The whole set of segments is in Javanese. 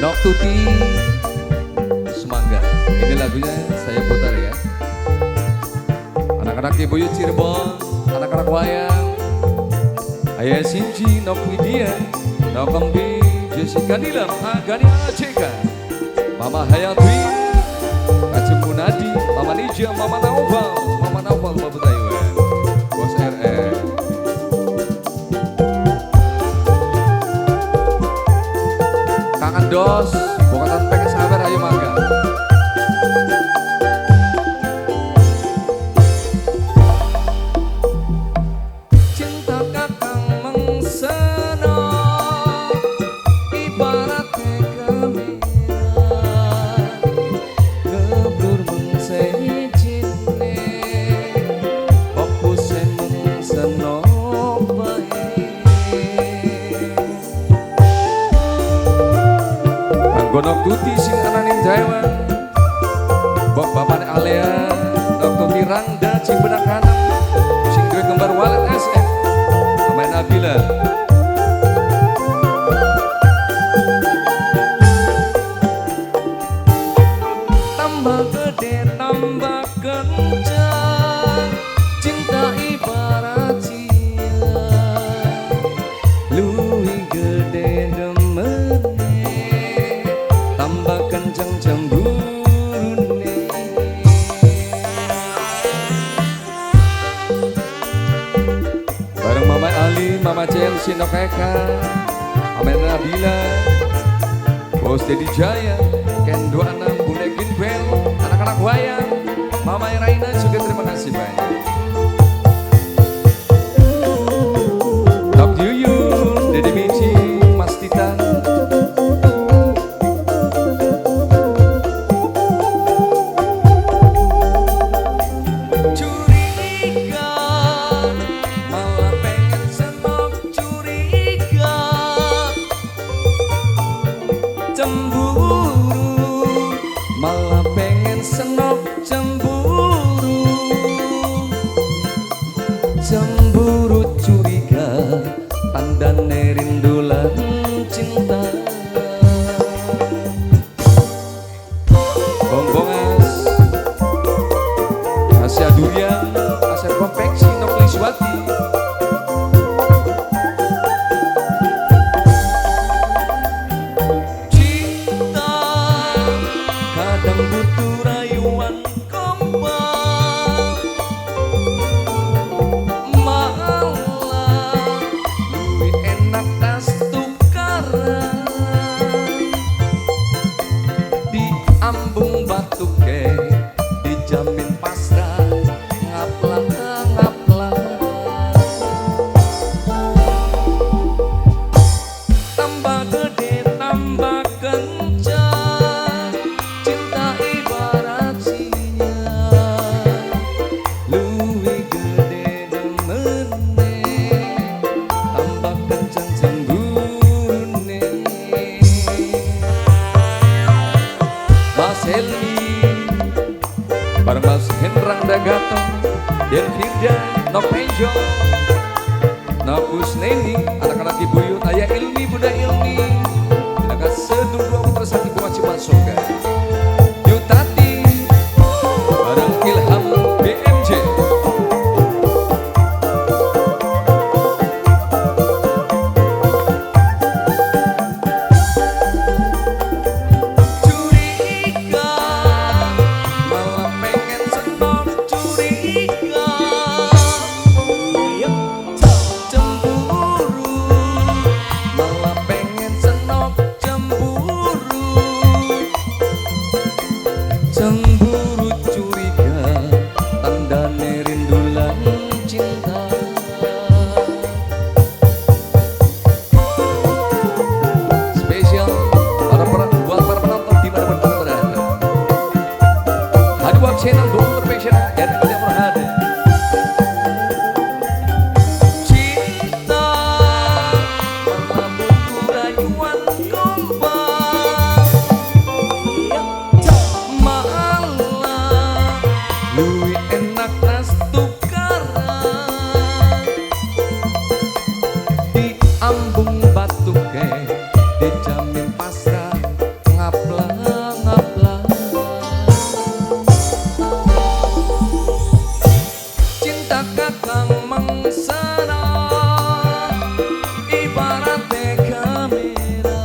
Nok Tuti Semangga. Ini lagunya saya putar ya. Anak-anak Ibu Yu Cirebon, anak-anak wayang, Ayah Sinji, Nok Widya, Nok Embi, Jessica Nilam, Agani ACK, Mama Hayatwi, Kacem Munadi, Mama Nija, Mama Naufal, Mama Naufal, Mama Taiwan, Bos RR. Kangen dos, bukan pengen sabar, ayo mangga. Cinta kakang mengseno, ibarat kamera, ngeblur mengsejine, fokuse mengseno bae. Nok Tuti sing ana ning Taiwan, bok bapane Alea, Nok Tuti Rangda Cibenak Kanem, sing duwe kembar Walet SF, Mama Nabila. Tambah gede tambah kencang, cinta ibarat siang, luwih gede demene, tambah kencang cemburune. Bareng Mama Ali, Mama Chelsea, Nok Eka, Mama Nabila, Bos Dedi Jaya, Ken 26, Bunda Ginbel, anak-anak wayang, Mama Raina juga terima kasih banyak. Nok Yuyun, Dede Mici, Mas Titan. Curiga, malah pengen senok curiga, cemburu, malah pengen senok cemburu, cemburu curiga, tandane rindu lan cinta. Bongbongas, Asia Durian, Asia Konveksi, Nok Liswati. Cinta kadang butuh rayuan kompak, malah luwih enak tas tukaran, di ambung batuke dijamin pasrah, ngaplah ngaplah. Tambah gede tambah kencang, cinta ibarat sinyal, luwih gede demene, tambah kencang cemburune. Mas Helmi bareng Mas Hendrang Dagato, Den Firda, Nok Penjo, Nok Husneni, anak-anak Ibu Yun, Ayah Ilmi, Bunda Ilmi, Tindakan Seduh dua putra satu Ibu Maci Masoka, Yutati bareng Ilham BMJ. Curiga, malah pengen senok curiga, Dijamin pasrah ngapla-ngapla. Cinta kakang mengsana ibarat kamera,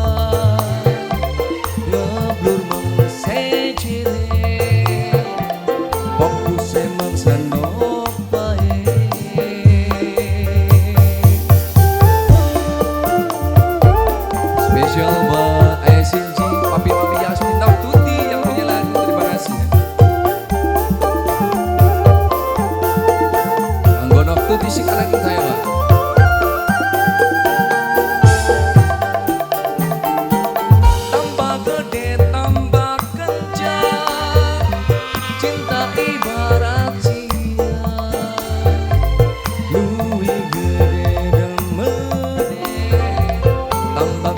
ngeblur mengsecile fokus mengsano bae. Spesial buat Ayah Sinji, Papi Mami Yasmin, Nok Tuti yang punya lagu, terima kasih. Anggo Nok Tuti sing lagi saya, Pak. Tambah gede tambah kencang, cinta ibarat sia, luwih gede demene, tambah